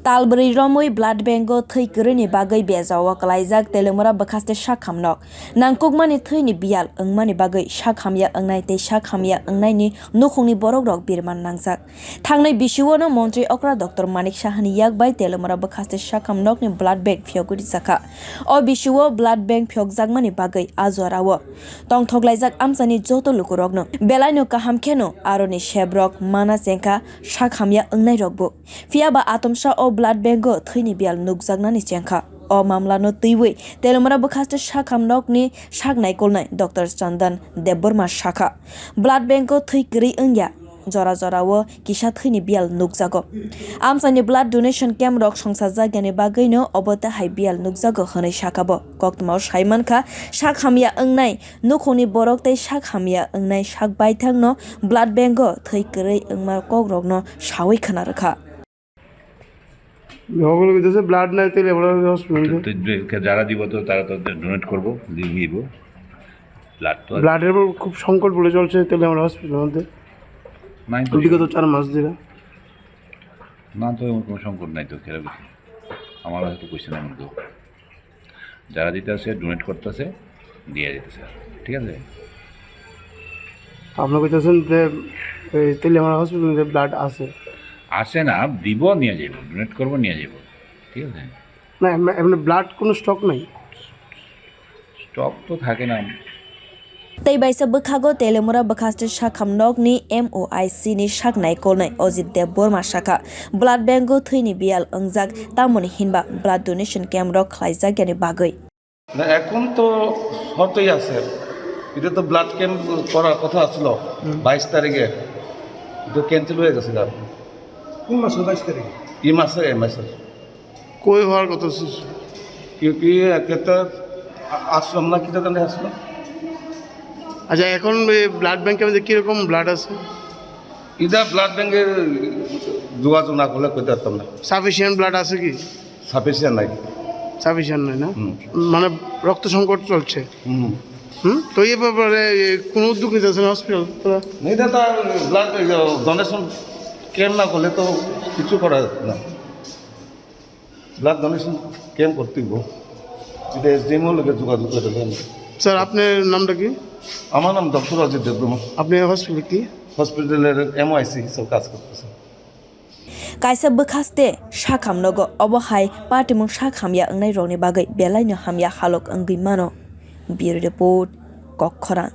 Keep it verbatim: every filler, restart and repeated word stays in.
Talbrwi romwi blood bank o thwi kwrwini bagwi bejao kwlaijak Teliamura bwkhaste sak hamnok. Nangkukmani thwini biyal wngmani bagwi sak hamya wngnai tei sak hamya wngnaini nukhungni borokrok birman nangjak. Thangnai bisio no montri okra Doctor Manik Sahani yak bai Teliamura bwkhaste sak hamnokni blood bank phiyogwi rijakha. O bisio blood bank phiyokjakmani bagwi a jorao tongthoklaijak amchaini joto lukurokno. Belaino kaham kheno aroni sebrok mana chengkha sak hamya wngnairokbo. Phiya ba atomsa o blood bank o thwini biyal nukjaknani chengkha. O mamlano twiwi Teliamura bwkhaste sak hamnokni sak naikolnai Doctor Chandan Debbarma sakha, blood bank o thwi kwrwi wngya, jora jorao kisa thwini biyal nukjago. Amchaini blood donation camp rok songsajakya ni bagwino obo tei hai biyal nukjago hwnwi sakha bo. Koktwmao sai mankha, sak hamya wngnai nukhungni borok tei sak hamya wngnai sak baithangno blood bank o thwi kwrwi wngma kokrokno sawi khna rwkha. হকলকে দিছে, ব্লাড নাই, তেলিয়ামুড়া হসপিটাল মধ্যে। তো, তো, যারা দিব তো তারা তো ডোনেট করবো, দি-, দিব। ব্লাড তো আর ব্লাডের উপর খুব সংকট পড়ে চলছে তেলিয়ামুড়া হসপিটাল মধ্যে। নাই তো। বিগত চার মাস ধরে। না তো, এমন কোনো সংকট নাই তো, খেয়াল করছি। আমার হয়তো কোয়েশ্চেন এমন তো। যারা দিতেছে, ডোনেট করতেছে, দিয়ে দিতেছে, ঠিক আছে? আপনি কইতেছেন যে এই তেলিয়ামুড়া হসপিটালে যে ব্লাড আছে? আছে না, দিব, নিয়ে যাইব, ডোনেট করবো, নিয়ে যাইব, ঠিক আছে? না, এমনি, এমনি ব্লাড কোনো স্টক নাই? স্টক তো থাকে না। Tei baisa bwkhago Teliamura bwkhaste sak hamnokni M O I C ni sak naikolnai Ajit Debbarma sakha, blood bank o thwini biyal wngjak, tamoni hinba blood donation camp rok khlaijakya ni bagwi. না, এখন তো হতেই আছে। এটা তো blood camp করার কথা ছিল হুম। বাইশ তারিখে, এটা ক্যান্সেল হয়ে গেছে। আর কোন মাসের বাইশ তারিখে? এই মাসে, এই মাসে। কই হওয়ার কথা ছিল? কি, কি, একটা আ-, আসলাম না, কিটা জানি আসলাম। আচ্ছা, এখন এই ব্লাড ব্যাংকের মধ্যে কিরকম ব্লাড আছে? এটা ব্লাড ব্যাংকের যোগাযোগ না করলে করতে পারতাম না। সাফিসিয়েন্ট ব্লাড আছে কি? সাফিসিয়েন্ট নাই। সাফিসিয়েন্ট নাই না? হুম। মানে রক্ত সংকট চলছে। হুম। হুম? তো এই ব্যাপারে কোনো উদ্যোগ নিতেছে না হসপিটাল? এটা তো ব্লাড ডোনেশন ক্যাম্প না করলে তো কিছু করা যাবে না। ব্লাড ডোনেশন ক্যাম্প করতে হইব। এটা এসডিএমও লোকে যোগাযোগ করে দেবেন। স্যার, আপনার নামটা কি? আমার নাম ডক্টর অজিত দেববর্মা। আপনি হসপিটালে কি? হসপিটালের এমওআইসি হিসেবে কাজ করতেছে। Kaisa bwkhaste sak hamnogo, obo hai patimung sak hamya wngnai rokni bagwi belaino hamya halok wngwi mano. Bureau Report, Kokkhorang.